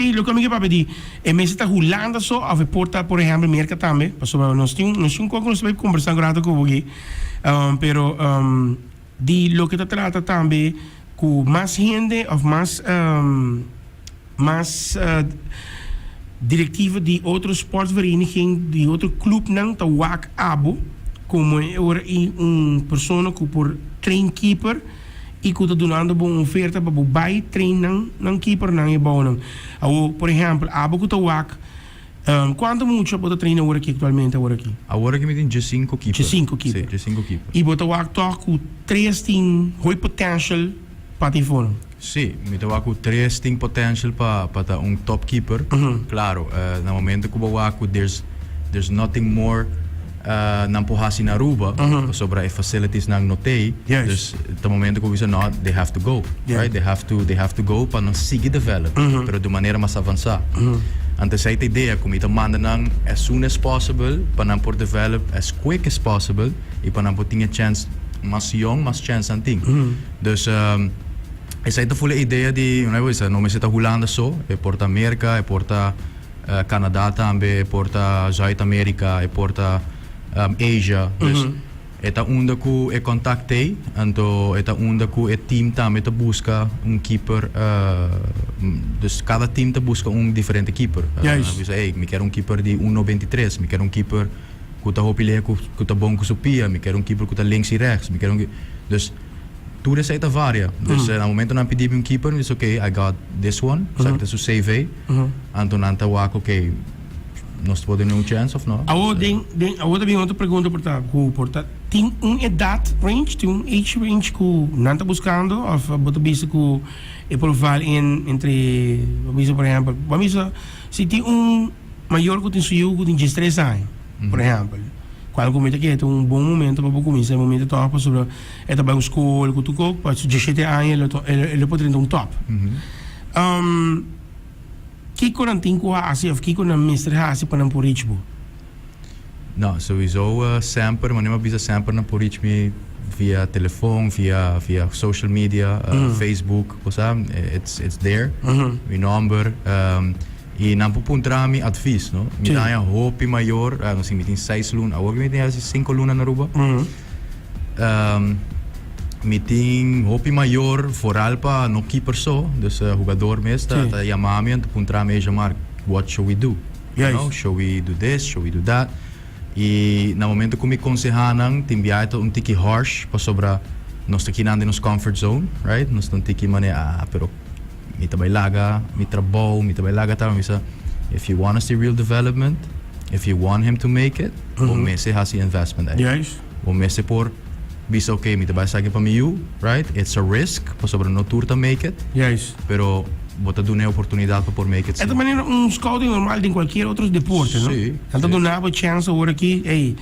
I loke mi ke papia di e mester ta Hulanda so of e por ta por ehempel Merka tambe? Pasobra nos tin nos tin un kos ku nos ta bai kombersá un rato ku bo aki pero di loke ta trata tambe ku mas hende of mas mas direktiva di otro sportvereniging di otro klupnan ta wak abo komo e ora i un persona ku por train keeper. i ku ta dunando bo un oferta pa bo bai train nan nan keepernan e bounan. Awor, por ehèmpel, abo ku ta wak, kuantu mucha bo ta train awor aki aktualmente awor aki? Awor aki mi tin diesinko keeper. Diesinko keeper. Si, diesinko keeper. I bo ta wak tòg ku tres tin hopi potential pa tin fonan? Si, mi ta wak ku tres tin potential pa pa ta un top keeper. Klaro, na momento ku bo wak ku there's there's nothing more nan por hasi na Aruba pasobra e facilities nan no t'ei. Dus ta momento ku bo bisa no, they have to go, right? They have to they have to go pa nan sigui develop, pero di un manera mas avansá. Anto esei ta idea ku mi ta manda nan as soon as possible pa nan por develop as quick as possible i pa nan por tin e chance mas yong mas chance nan tin. Dus esei ta full e idea di, no bisa, no mester ta Hulanda so, e por ta Merca, e por ta Canada tambe, e por ta Zuid America, e por ta Asia. Dus e ta unda cu e contact t'ey, anto e ta unda cu e team tambe ta busca un keeper, dus cada team ta busca un diferente keeper. Bisa, ey, mi kier un keeper di un 93, mi kier un keeper cu ta hopi lihé cu ta bon cu su pia, mi kier un keeper cu ta links y rechts, mi kier un, dus. Tur esei ta varia. Dus na momento nan pidi mi un keeper, mi bisa ok, I got this one, esaki ta su CV. Anto nan ta wak ok, nos ta por duna un chance of no. Awor den den awor ta bin otro pregunta por ta ku por ta tin un edat range, tin un age range ku nan ta buskando of bo ta bisa ku e por val in entre bo bisa por ehempel bo bisa si tin un mayor ku tin su yu ku tin diestres aña por ehempel kual ku mi ta kere ta un bon momento pa bo kuminsa e momento tòg pasobra E ta bai un skol ku tur kok, pa su diesshete aña e lo por drenta un top. Kiko nan tin ku hasi òf kiko nan mester hasi pa nan por reach bo? No, souiso semper, manera mi a bisa semper nan por reach mi via telefon, via via social media, Facebook, bo sa, it's it's there, mi nomber, i nan por puntra mi advies, no. Mi ta haña hopi mayor, no si mi tin seis luna, awor mi tin hasi sinku luna na Aruba. Mi tin hopi mayor vooral pa no keeper so, dus hugador mes ta ta yama mi en ta puntra mi, Hey Jean-Marc, what should we do? You know, should we do this, should we do that? I na momento ku mi konseha nan, tin biaha ta un tiki harsh pasobra nos ta kinan den nos comfort zone, right? Nos ta un tiki manera, ah, pero mi ta bai laga mi trabou, mi ta bai laga tal, mi bisa, if you wanna see real development, if you want him to make it, bo mester hasi investment ei. Bo mester por bisa ok mi ta bai esaki pa mi yu, right? It's a risk pasobra no tur ta make it. Pero bo ta duna e oportunidad pa por make it si. E ta manera un scouting normal den cualkier otro deporte, no? Si. Nan ta duna bo chance awor aki, ey,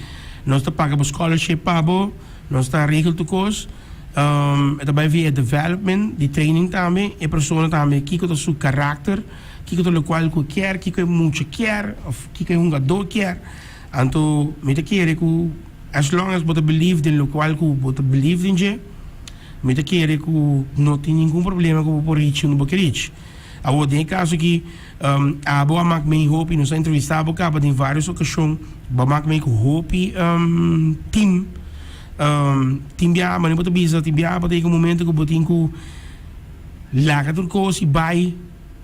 nos ta paga bo scholarship pa bo, nos ta regel tur cos. E ta bai via e development di training tambe, e persona tambe kiko ta su karakter, kiko ta locual cu e kier, kiko e mucha kier of kiko e hungador kier. Anto mi ta kere ku as long as bo ta believe den lokual ku bo ta believe den dje, mi ta kere ku no tin ningun problema ku bo por reach unda bo ke reach. Awor den e kaso aki abo a mak mei hopi, nos a entrevista bo kaba den varios okashon, bo a mak mei ku hopi team, tin biaha manera bo ta bisa tin biaha bo ta yega un momento ku bo tin ku laga tur kos i bai.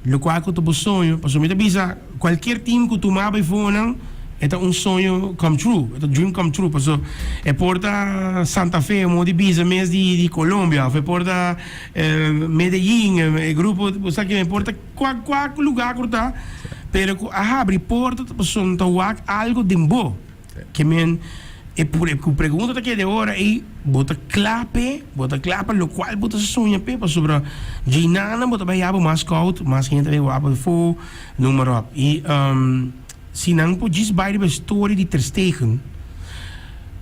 Locual cu ta bo soño, pasobra mi ta bisa cualkier team cu tuma bo e fonan e ta un soño come true, e ta dream come true, pasobra e por ta Santa Fe, modo di bisa mes di di Colombia, of e por ta Medellin, e grupo, bo sa kimen, e por ta cua cua lugar cu ta, pero cu a habri porta ta pasobra nan ta wak algo den bo. Ke men e ku pregunta ta keda e ora ei, bo ta kla p'e? Bo ta kla pa lokual bo ta soña p'e? Pasobra djeinana bo ta bai yaba mas kout, mas hende ta bai wak bo afó, noem maar op. I si nan por djis bai riba e story di Ter Stegen,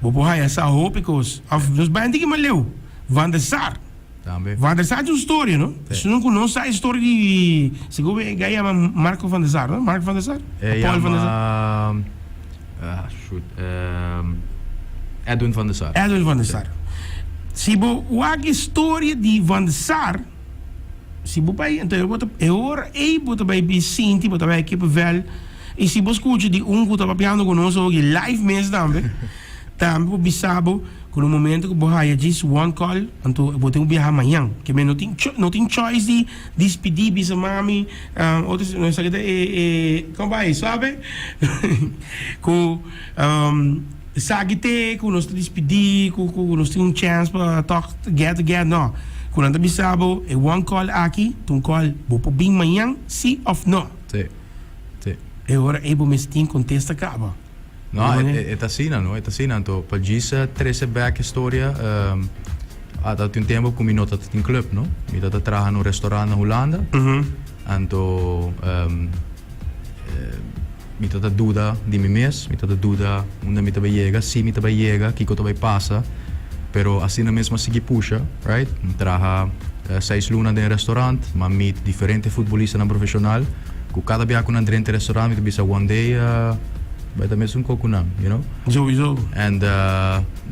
bo por haya sa hopi kos. Òf nos bai un tiki mas leu, Van der Sar. Tambe. Van der Sar tin un storia, no? Sí. Esun ku no sa e storia di, segun mi e yama Marco van der Sar, no? Marco van der Sar? E Paul van der Sar? yama, ah, shoot, Edwin van der Sar. Edwin van der Sar. Si bo wak e storia di Van der Sar. Si bo bai, anto e bo ta, e ora ei bo ta bai bin sinti, bo ta bai kippenvel. I si bo skucha di un ku ta papiando ku nos ogi live mes tambe, tambe por bisa bo ku na momento ku bo haya djis one call, anto bo tin ku biaha mañan. Ke men no tin no tin choice di dispidí, bisa mami, otro no esaki ta e e kon bai suave? Ku Esaki te ku nos ta dispidí, ku ku nos tin un chèns pa tòg get together, no. Ku nan ta bisa bo e one call aki ta un call bo por bin mañan sí òf no. Sí, sí. E ora ei bo mester tin kontesta kaba. No, e ta asina, no, e ta asina. Anto pa djis trese bèk e storia, a ta tin un tempu ku mi no ta tin club, no. Mi ta ta traha na un restaurant na Hulanda. Anto. Mi ta ta duda di mi mes, mi ta ta duda unda mi ta bai yega, si mi ta bai yega, kiko ta bai pasa, pero asina mes mi a sigui pusha, right? Mi traha seis luna den restaurant, mi a meet diferente futbolistanan profesional, ku kada bia ku nan drenta e restaurant mi ta bisa one day bai ta mesun ko ku nan, you know? Sowieso. And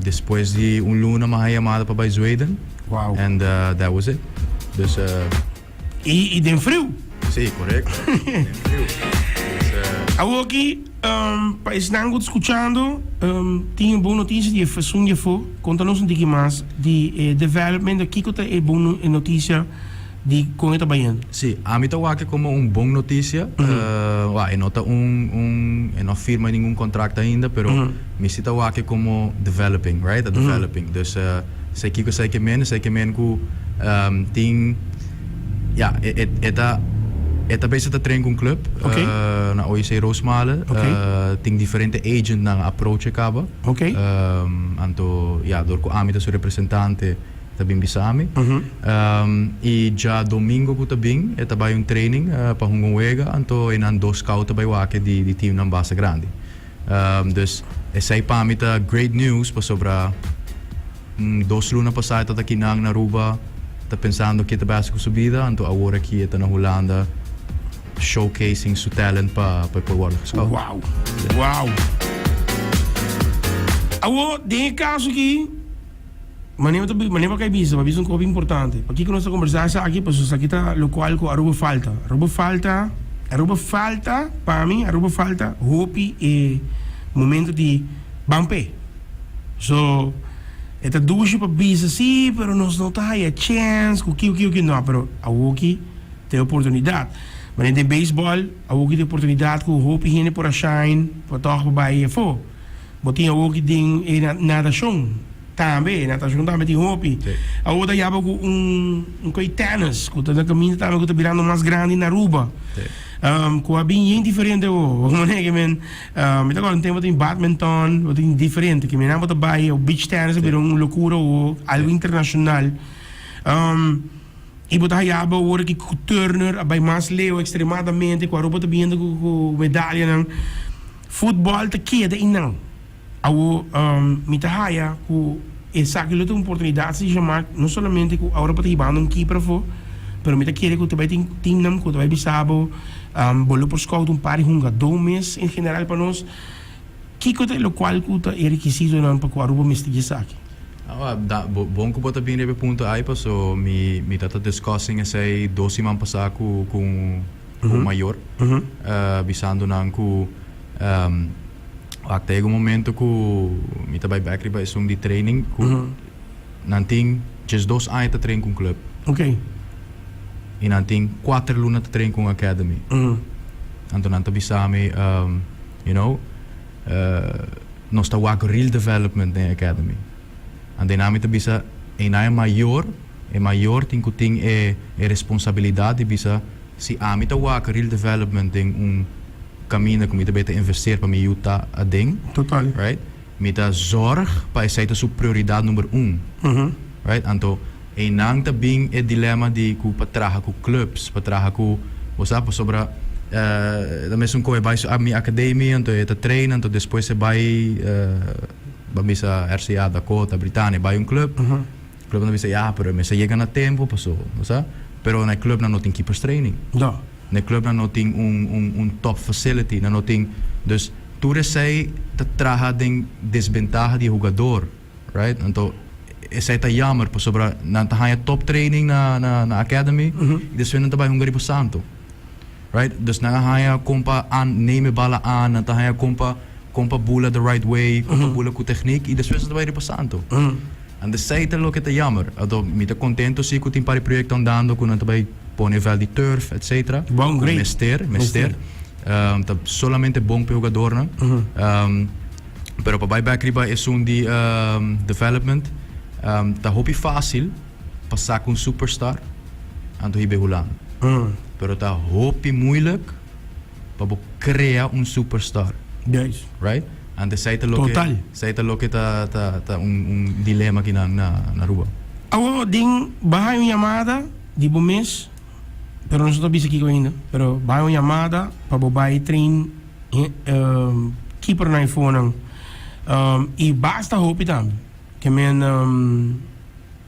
despues di un luna mi a haña yamada pa bai Zweden. Wow. And that was it. Dus. I i den friu. Sí, korekto. Den friu. Dus, eh. Awoki, pa esnan ku ta skuchando, tin e bon notisia di e esun di afó. Konta nos un tiki mas di e development, kiko ta e bon notisia di kon e ta bayendo? Sí, ami ta wak komo un bon notisia. Wak, e no ta un, un, e no a firma ningun kontrakt ainda, pero mi si ta wak komo developing, right? Ta developing. Dus, Esei kiko esei ke men? Esei ke men ku tin ya e e ta e ta bezig ta train ku un club na OIC Roosmalen. Tin diferente agentnan a approach e kaba. Anto ya dor ku ami ta su representante ta bin bisa mi. I djadomingo ku ta bin e ta bai un training pa hunga un wega anto einan dos scout ta bai wak di di teamnan basta grandi. Dus esei pa mi ta great news pasobra dos luna pasá e ta aki nan na Aruba ta pensando ke ta bai hasi ku su bida anto awor aki e ta na Hulanda showcasing su talent pa pa e por wòrdu gescout. Wow! Wow! Awor den e kaso aki manera bo ta manera bo a kai bisa bo a bisa un kopi importante. Pakiko nos ta kombersá esaki? Pasobra esaki ta lokual ku Aruba falta. Aruba falta Aruba falta pa mi Aruba falta hopi e momento di ban p'e. So e ta dushi pa bisa si pero nos no ta haya chèns ku kiko kiko kiko no pero awoki ta e oportunidat. Manera den beisbòl awoki ta e oportunidat ku hopi hende por a shine pa tòg pa bai afó. Bo tin awoki den e natashon tambe, e natashon tambe tin hopi. Awor ta yaba ku un un koi tennis ku ta na kaminda tambe ku ta birando mas grandi na Aruba. Ku a bin yen diferente awor. Bo manera ke men mi ta kòrda un tempu tin badminton, bo tin diferente ke men nan bo ta bai beach tennis a bira un lokura awor, algu internashonal. I bo ta haya bo awor aki ku Turner a bai mas leu ekstremadamente ku Aruba ta biniendo ku medalianan. Futbòl ta keda einan. Awor mi ta haya ku esaki lo ta un oportunidat si Jean-Marc no solamente ku awor bo ta hibando un keeper afó, pero mi ta kere ku ta bai tin teamnan ku ta bai bisa bo bo lo por scout un par di hungadó mes en general pa nos. Kiko ta e lokual ku ta e rekisitonan pa ku Aruba mester di esaki? Awa, da, bo, bon ku bo ta bin riba e punto ai paso mi, mi ta ta discussing esei dos siman pasá ku, ku un, ku un mayor, bisando nan ku, wak ta yega un momento ku mi ta bai bek riba esun di training ku nan tin 12 aña ta train ku un club. I nan tin kuater luna ta train ku un academy. Anto nan ta bisa mi, you know, nos ta wak real development den e academy. Anto einan mi ta bisa, einan e mayor, e mayor tin ku tin e e responsabilidat di bisa si ami ta wak real development den un kaminda ku mi ta beta investeer pa mi yu ta aden, Total. right? Mi ta zorg pa esei ta su prioridat number un, right? Anto einan ta bin e dilema di ku pa traha ku clubs, pa traha ku, bo sa, pasobra ta mesun ku e bai su mi academia, anto e ta train, anto despues e bai, ban bisa RCA, Dakota, Britania, e bai un club, clubnan ta bisa ya, pero e mester yega na tempo paso, bo sa, pero na e clubnan no tin keepers training. No. Na e clubnan no tin un un un top facility, nan no tin, dus tur esei ta traha den desbentaha di e hugador, right? Anto. Esei ta jammer pasobra nan ta haña top training na na na academy y despues nan ta bai hunga riba Santo. Right? Dus nan a haña kon pa an neem e bala aan, nan ta haña kon pa kon pa bula the right way, kon pa bula ku techniek y despues nan ta bai riba Santo. Anto esei ta loke ta jammer. Anto mi ta contento si ku tin par di proyecto andando ku nan ta bai pone veld di turf etcetera. Bon, Ku great. mester, mester. Ta solamente bon pa e hugadornan. Pero pa bai bek riba esun di development, ta hopi fácil pa saca un superstar anto hiba e Hulanda. Pero ta hopi moeilijk pa bo crea un superstar. Juist. Right? Anto esei ta loke, Total. esei ta loke ta, ta, ta un, un dilema akinan na, na Aruba. Awor den baha un yamada di bo mes, pero nos no ta bisa kiko ainda, pero baha un yamada pa bo bai train keeper nan efonan y basta hopi tambe ke men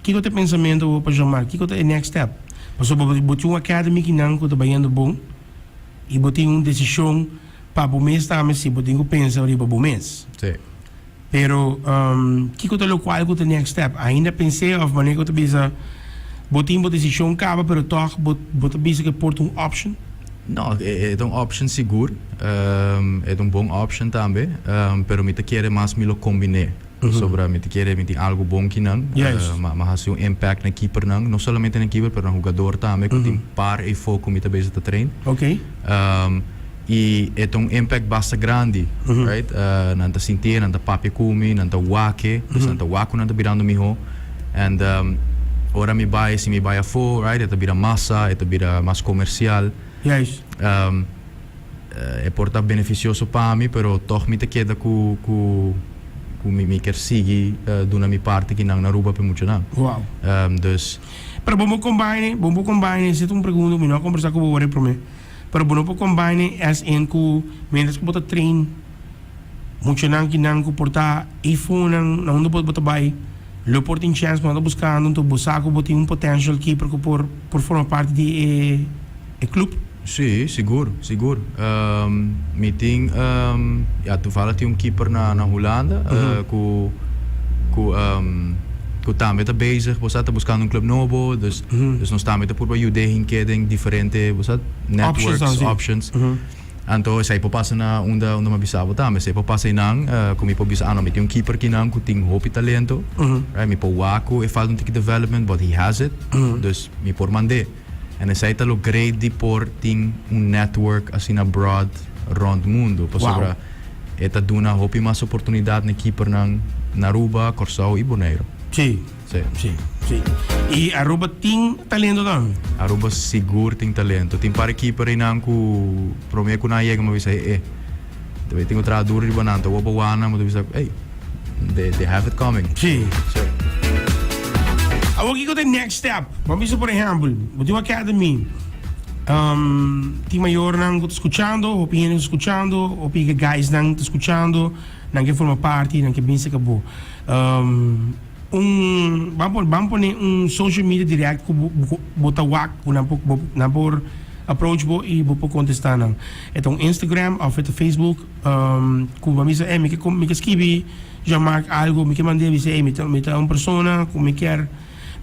kiko ta e pensamiento bo pa Jean-Marc kiko ta e next step pasobra bo bo tin un academy kinan ku ta bayendo bon y bo tin un decision pa bo mes tambe si bo tin ku pensa riba bo mes Sí. pero kiko ta lokual ku ta next step ainda pens'é of manera ku ta bisa bo tin bo decision kaba pero tog bo bo ta bisa ku e por ta un option. No, e ta un option sigur. E ta un bon option tambe, pero mi ta kere mas mi lo kombiné. Pasobra mi ta kere mi tin algu bon kinan. Ma mi a hasi un impact na keepernan, no solamente na keeper pero na hugador tambe ku tin par eyfo ku mi ta bezig ta train. I e ta un impact basta grandi, right? Nan ta sintié, nan ta papia ku mi, nan ta wak e, dus nan ta wak ku nan ta birando mihó. And ora mi bai, si mi bai afó, right, e ta bira masa, e ta bira mas komersial. Juist. E por ta benefisioso pa mi, pero tòg mi ta keda ku ku ku mi mi kier sigui duna mi parti kinan na Aruba pa e muchanan. Wow. Dus. Pero bo por combine, bo por combine, esei ta un pregunta ku mi no a kombersá ku bo ora e promé. Pero bo no por combine as in ku mientras ku bo ta train Muchanan ki nan ku por ta eifonan na unda bo ta bai lo por tin chèns ku nan ta buskando anto bo sa ku bo tin un potential keeper ku por por forma parti di e e club? Sí, sigur, sigur. Mi tin, ya toevallig tin un keeper na na Hulanda ku ku ku tambe ta bezig, bo sa, ta buskando un club nobo, dus dus nos tambe ta purba yud'é hink'é den diferente, bo sa, networks, options. Anto esei por pasa na unda unda mi a bisa bo tambe. Esei por pasa einan ku mi por bisa, ah no, mi tin un keeper kinan ku tin hopi talento, right? Mi por wak ku e falta un tiki development, but he has it, dus mi por mand'é. En esei ta lo great di por tin un network asina broad rond mundu, pasobra e ta duna hopi mas oportunidat na e keepernan na Aruba, Kòrsou i Boneiru. Sí. Sí. Sí, sí. Y Aruba tin talento tambe? Aruba sigur tin talento. Tin par ekipo reinan ku prome ku nan yega mi a bisa e e. Debe tin ku traha duro riba nan. Ta wobo wak nan bo ta bisa ey they they have it coming. Sí. Sí. Awor kiko ta e next step? Bo a bisa por ehempel, bo tin un academy, tin mayornan ku ta skuchando, hopi hende ta skuchando, hopi guysnan ta skuchando, nan ke forma parti, nan ke bin serka bo. Un ban por ban pone un social media direct ku bo bo ta wak ku nan por bo nan por approach bo i bo por kontestá nan. E ta un Instagram òf e ta Facebook ku bo a bisa ey mi ke mi ke skibi Jean Marc algo mi ke mand'é bisa ey mi ta mi ta un persona ku mi kier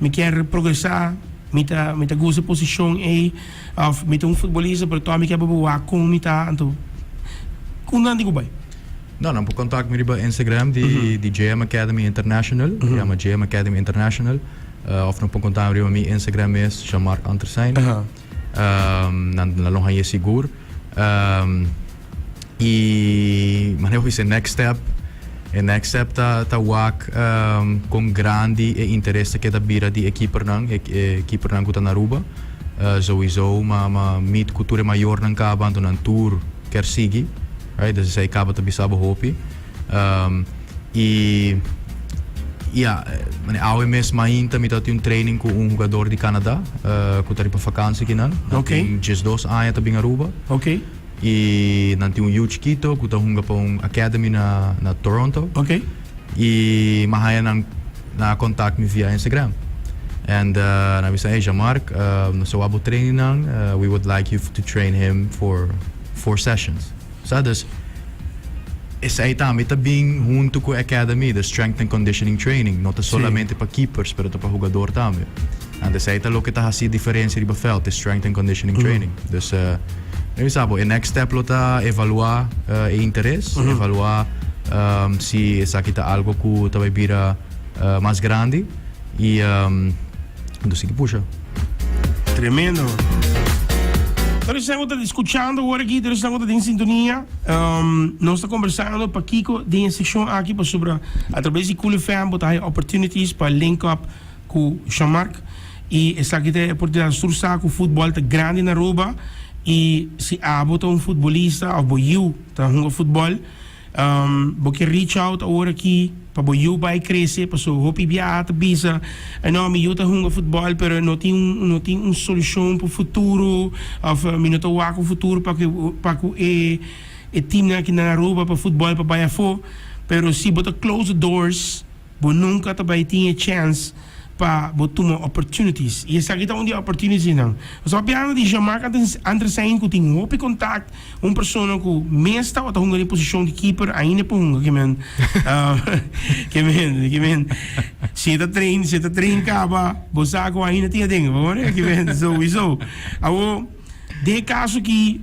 mi kier progresá mi ta mi ta gusta e posishon ey òf mi ta un futbolista pero tòg mi kier pa bo wak kon mi ta anto unda nan tin ku bai? No, nan por contact mi riba Instagram di di JM Academy International, e yama JM Academy International, of nan por contact mi riba mi Instagram mes, Jean-Marc Antersijn. Nan nan lo hañ'é sigur. Y manera bo bisa e next step, e next step ta ta wak con grandi e interes ta keda bira di e keepernan, e e keepernan cu ta na Aruba. Sowieso ma ma meet cu tur e mayornan caba, anto nan tur kier sigui. Right, dus esei kaba ta bisa bo hopi. I ya, mane awe mes mainta mi tabatin un training ku un hugador di Canada ku ta riba vakansi kinan. Nan tin diesdos aña ta bin Aruba. I nan tin un yu chikito ku ta hunga pa un academy na na Toronto. I mi a haña nan nan a contact mi via Instagram. And nan a bisa, hey Jean-Marc, nos ta wak bo training nan, we would like you to train him for four sessions. Sa dus Esey tambe ta bin hunto cu Academy, the strength and conditioning training. No ta solamente pa keepers, pero ta pa hugador tambe. Anto esey ta loke ta haci e diferencia riba veld, e strength and conditioning training. Dus, mi sa bo, e next step lo ta evalua e interes, evalua si esaki ta algo cu ta bay bira mas grandi y anto sigui pusha. Tremendo. Tur esnan cu ta scuchando awor aki, tur esnan cu ta den sintonia, nos ta conversando pakico den e seccion aki pasobra a traves di Cool FM bo ta haya opportunities pa link up cu Jean-Marc y esaki ta e oportunidad. Nos tur sa cu futbol ta grandi na Aruba y si abo ta un futbolista of bo yiu ta hunga futbol, Bo ke reach out awor aki pa bo yu bai krese paso hopi biaha ta bisa no mi yu ta hunga futbòl pero no tin un no tin un solushon pa futuro òf mi no ta wak un futuro pa ku pa ku e e teamnan aki na Aruba pa futbòl pa bai afó pero si bo ta close the doors Bo nunca ta bay tin e chance pa bo tuma opportunities. Y esaki ta un di e opportunitiesnan. Nos ta papiando di Jean-Marc Andresen cu tin hopi contact, un persona cu mes tabata hunga den posicion di keeper, ainda por hunga ke men ke men ke men si e ta train si e ta train caba bo sa cu ainda tin aden, bo hoor? Ke men souiso. Awo den e caso aki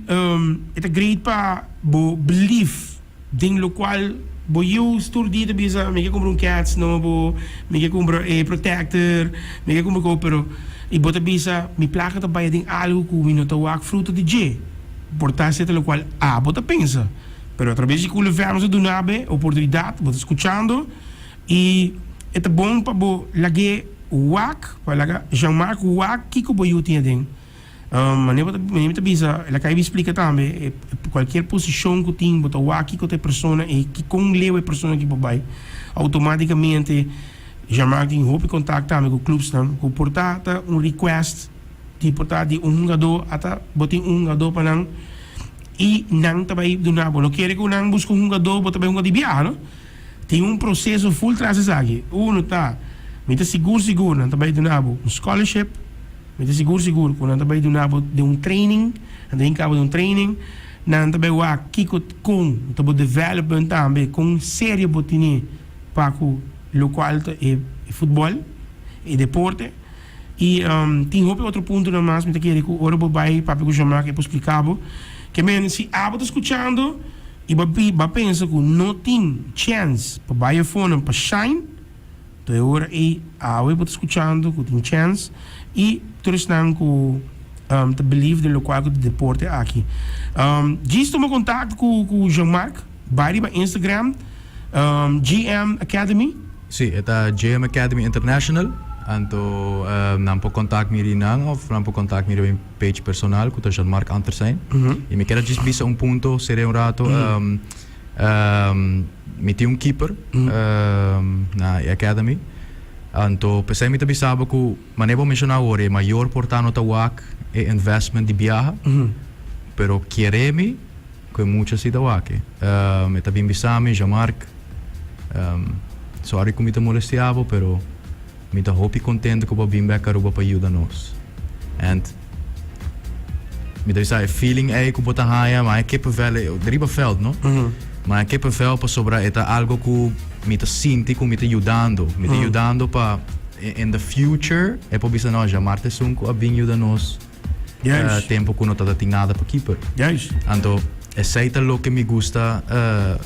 e ta great pa bo believe. Den locual bo use tur dia ta bisa mi ke cumpra un cats nobo, mi ke cumpra e protector, mi ke cumpra co pero y bo ta bisa mi placa ta bay den algo cu mi no ta wak fruto di dje. Por ta esey ta locual abo ta pensa pero atrabes di Cool FM nos a duna bo e oportunidad, bo ta scuchando y e ta bon pa bo lag'e wak, pa laga Jean Marc wak kico bo yu tin aden. Manera bo ta manera mi ta bisa el a kai splika tambe e kualkier posishon ku tin bo ta wak kiko ta e persona i ki kon leu e persona ki por bai outomatikamente Jean-Marc tin hopi kontak tambe ku klupsnan ku por ta ta un request di por ta di un hungadó ata bo tin un hungadó pa nan i nan ta bai duna bo no kere ku nan buska un hungadó bo ta bai hunga di biaha no tin un proseso ful tras esaki uno ta mi ta sigur sigur nan ta bai duna bo un scholarship. Mi ta sigur sigur ku nan ta bai duna bo den un training, nan ta hinka bo den un training, nan ta bai wak kiko kon ta bo development tambe, kon serio bo tene pa ku lokual ta e futbòl, e deporte. I tin hopi otro puntonan mas mi ta kere ku ora bo bai papia ku Jean-Marc e por splika bo. Ke men si abo ta skuchando i bo a pensa ku no tin chèns pa bai afonan pa shine, To e ora ei awe bo ta skuchando ku tin chèns i tur esnan ku ta believe den lokual ku ta deporte aki. Djis tuma kontakto ku ku Jean Marc, bai riba Instagram GM Academy. Sí, e ta GM Academy International, anto nan por kontak mi riba nan òf nan por kontak mi riba mi page personal ku ta Jean Marc Antersijn. I mi kier a djis bisa un punto ser'e un rato. Mi tin un keeper na e academy. Anto p'esei mi ta bisa bo ku manera bo menshoná awor e mayor por ta no ta wak e investment di biaha, pero kere mi ku e mucha si ta wak e. E ta bin bisa mi, Jean-Marc, sorry ku mi ta molestia bo, pero Mi ta hopi contento cu bo a bin bek Aruba pa yuda nos. And mi ta bisa e feeling ey cu bo ta haya, ma e kippenvel ey, riba veld no, ma e kippenvel pasobra e ta algo cu mi ta sinti cu mi ta yudando. Mi ta yudando pa in the future e por bisa no, Jean-Marc ta esun cu a bin yuda nos. Juist. Tempo cu no tata tin nada pa keeper. Juist. Anto esey ta loke mi gusta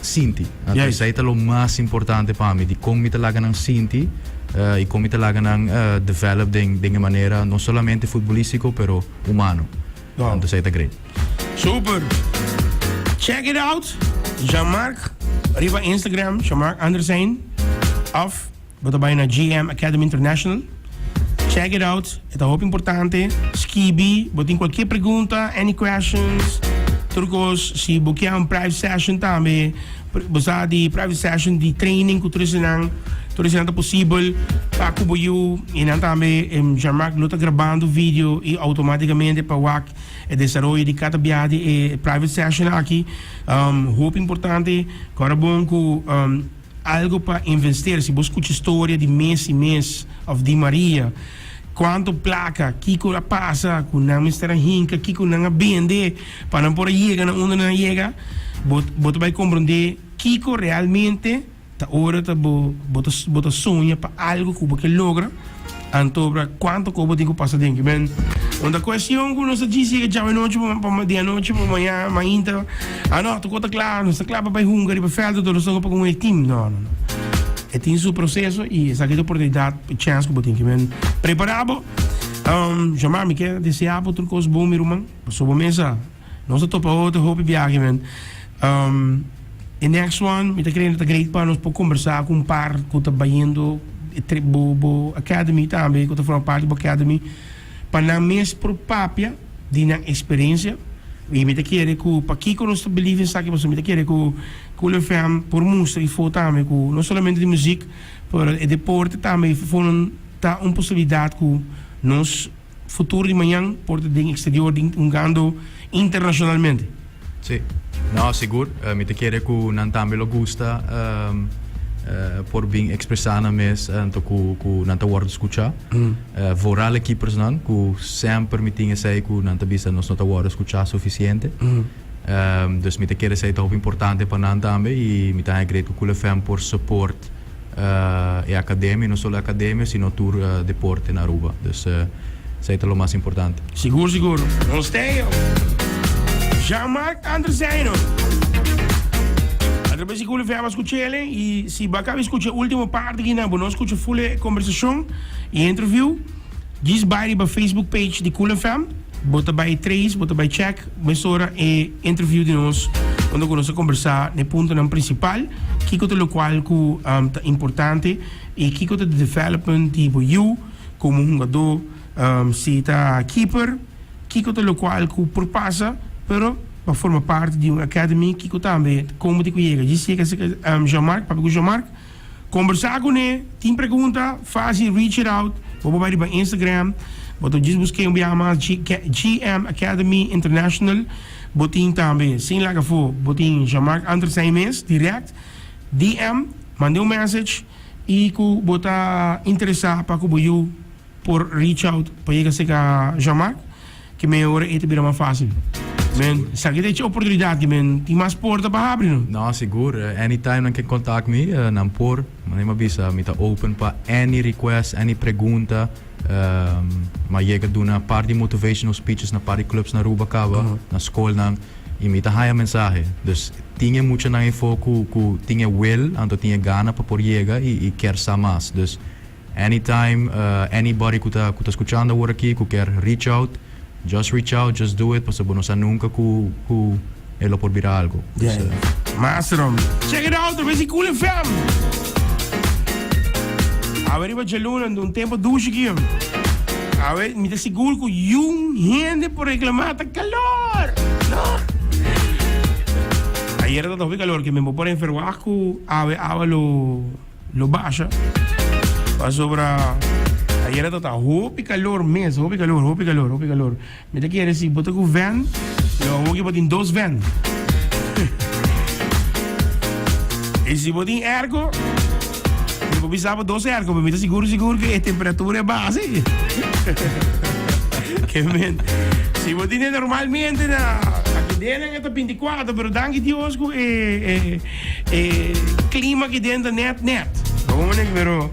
sinti. Anto Juist. esey ta lo mas importante pa mi, di con mi ta laga nan sinti y con mi ta laga nan develop den den e manera no solamente futbolistico pero humano. Wow. Anto esey ta great. Super. Check it out. Jean-Marc riba Instagram, Jean-Marc Andersijn of Bo ta bai na GM Academy International. Check it out. E ta hopi importante. Skibi. Bo tin cualkier pregunta, any questions, tur cos. Si bo kier un private session tambe, bo sa di private session di training cu tur esenan, tur esenan ta posibel pa cu bo yu. Y nan tambe, Jean-Marc lo ta grabando video y automaticamente pa wak e desaroyo di cada biaha di e private session aki. Hopi importante. Cora bon cu. Algo pa investeer, si bo scucha storia di Messi mes of Di Maria, cuanto placa, kico a pasa cu nan mester a hinca, kico nan a bende pa nan por a yega na unda nan a yega. Bo bo ta bai komprondé kiko realmente ta ora ta bo bo ta bo ta soña pa algo ku bo ke logra, anto bra kuantu ku bo tin ku pasa den. Men un ta kuestion ku nos ta djis yega djawe nochi pa pa di anochi pa maña mainta, ah no, tur kos ta kla, nos ta kla pa bai hunga riba vèlt anto nos ta hunga pa ku un e tim. No, no, no. E tin su proseso i esaki ta oportunidat, chèns ku bo tin. Men prepará bo. Jean-Marc, mi ke deseá bo tur kos bon, mi ruman. Pasobra bo mesa. Nos a topa otro hopi biahe men. E next one mi ta kere ta great pa nos por kombersá ku un par ku ta bayendo e trip bo bo academy tambe ku ta forma parti bo academy pa nan mes por papia di nan eksperensia i mi ta kere ku pakiko nos ta believe esaki pasobra mi ta kere ku Cool FM por mustra ifo tambe ku no solamente di muzik pero e deporte tambe ifo ta un posibilidat ku nos Futuro di mañan por ta den exterior den hungando internacionalmente. Sí. No, sigur. Mi ta kere ku nan tambe lo gusta por bin ekspresá nan mes anto ku ku nan ta wòrdu skuchá. Vooral e keepersnan ku semper mi tin esei ku nan ta bisa nos no ta wòrdu skuchá sufisiente. Dus mi ta kere esei ta hopi importante pa nan tambe i mi ta haña great ku Cool FM por support e academia, no solo e academia sino tur deporte na Aruba. Dus esei ta lo mas importante. Sigur sigur. Nos teo. Jean Marc Andreseno. A través di Cool FM a scuchele y si bo a caba di scucha e ultimo parti aki nan bo no a scucha full e conversacion y e interview. Djis bai riba Facebook page di Cool FM, bo ta bai trace, bo ta bai check mesora e interview di nos unda ku nos a kombersá na e puntonan prinsipal, kiko ta lokual ku ta importante i kiko ta di development di bo yu komo hungadó, si ta keeper, kiko ta lokual ku por pasa, pero pa forma parti di un academy kiko tambe kon bo tin ku yega. Djis yega serka Jean Marc, papia ku Jean Marc. Kombersá kuné, tin pregunta, fásil reach it out, bo por bai riba Instagram, bo ta djis busk'é un biaha mas GM Academy International, bo tin tambe sin laga afó, bo tin Jean-Marc Antersijn mes dirèkt, DM, mand'é un message i ku bo ta interesá pa ku bo yu. Por reach out pa yega serka Jean Marc ke men ora e ta bira mas fácil. Men esaki ta echa oportunidad ke men tin mas porta pa habri no. No, sigur. Anytime nan ke contact mi, nan por. Manera mi a bisa, mi ta open pa any request, any pregunta. Mi a yega duna par di motivational speeches na par di clubs na Aruba caba, na scolnan, y mi ta haya mensahe. Dus tin e muchanan efo cu cu tin e will, anto tin e gana pa por yega y y kier sa mas. Dus Anytime anybody ku ta ku ta skuchando awor aki ku kier reach out, just reach out, just do it pasobra bo no sa nunka ku ku e lo por bira algo. Yeah, yeah. Master hombre. Check it out, Resi Cool FM. Awe riba djaluna, un tempo dushi aki. Awe, mi ta sigur ku yun hende por reclama ta calor. No. Ayer ta hopi calor, ke men bo por enferwag ku awe awa lo Lo basha pasobra ayera ta ta hopi calor mes, hopi calor, hopi calor, hopi calor. Mi ta kere si bo ta ku ven, lo awo bo tin dos ven. Y si bo tin airco, mi por bisa bo dos airco, pero mi ta sigur sigur ku e temperatura e baha si. Ke men, si bo tin normalmente na aki denen e ta 24, pero danki Dios ku e E clima aki den ta net net. Bon, pero.